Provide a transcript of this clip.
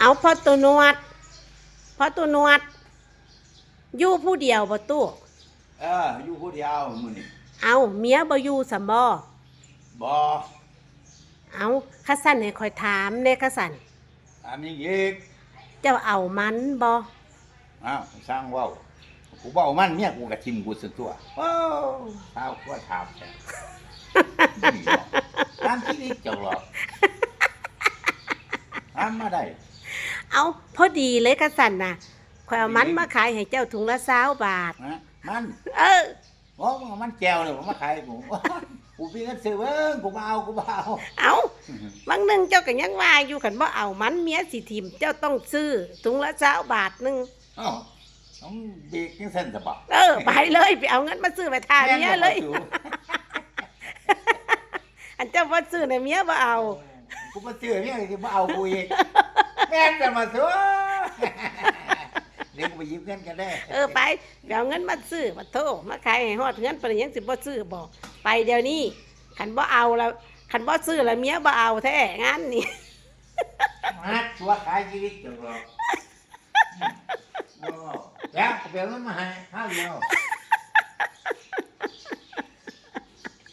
ເອົາ ພໍ່ຕູ້ໜວດ ພໍ່ຕູ້ໜວດ ຢູ່ຜູ້ດຽວບໍ່ຕູ້? ເອີ ຢູ່ຜູ້ດຽວມື້ນີ້. ເອົາ ເມຍບໍ່ຢູ່ຊັ້ນບໍ່? ບໍ່. ເອົາ ຄັນຊັ້ນໃຫ້ຂ້ອຍຖາມແດ່ ຄັນຊັ້ນ. ຖາມຫຍັງອີກ? ເຈົ້າເອົາມັນບໍ່? ອ້າວ ຊ່າງເວົ້າ ກູບໍ່ເອົາມັນ ເມຍກູກະຖິ້ມກູຊັ້ນຕົວະ. ໂອ້ ຊາວຄົນຖາມແທ້ ນີ້ເນາະ ຖາມຊີວິດເຈົ້າຫຼອກ ຖາມມາໄດ້. ເອົາ ພໍດີເລີຍ ຄັນຊັ້ນນະ ຂ້ອຍເອົາມັນມາຂາຍໃຫ້ເຈົ້າ ຖົງລະຊາວບາດ. ຮະ ມັນ? ເອີ. ໂອ້ ມຶງເອົາມັນແຈ່ວນີ້ມາຂາຍໃຫ້ກູ ກູມີເງິນຊື້ເບິ່ງ ກູບໍ່ເອົາ ກູບໍ່ເອົາ. ເອົາ ຫວາງໜຶ່ງເຈົ້າກະຍັງວ່າຢູ່ ຄັນບໍ່ເອົາມັນ ເມຍຊິຖິ້ມ ເຈົ້າຕ້ອງຊື້ ຖົງລະຊາວບາດໜຶ່ງ. ເອົ້າ ຕ້ອງເບກຈັ່ງຊັ້ນຊະບໍ? ເອີ ໄປເລີຍ ໄປເອົາເງິນມາຊື້ ໄປຖ້າເມຍເລີຍ. ອັນເຈົ້າບໍ່ຊື້ນະ ເມຍບໍ່ເອົາ. ກູບໍ່ຊື້ ເມຍຊິບໍ່ເອົາກູອີກ. ແມ່ນແລ້ວມາໂທ້ ດຽວກູໄປຢືມເງິນກັນເດີ. ເອີ ໄປ ໄປເອົາເງິນມາຊື້ ປະໂທ້ ມາຂາຍໃຫ້ຮອດເຮືອນປານນີ້ ຍັງຊິບໍ່ຊື້ບໍ? ໄປດຽວນີ້ ຄັນບໍ່ເອົາລະ ຄັນບໍ່ຊື້ລະ ເມຍບໍ່ເອົາແທ້ງານນີ້. ມາຕົວະຂາຍຊີວິດເຈົ້າຫຼອກ. ອືມ ບໍ່ເວົ້າ ແລ້ວໄປເອົາເງິນມາໃຫ້ຄາວດຽວ.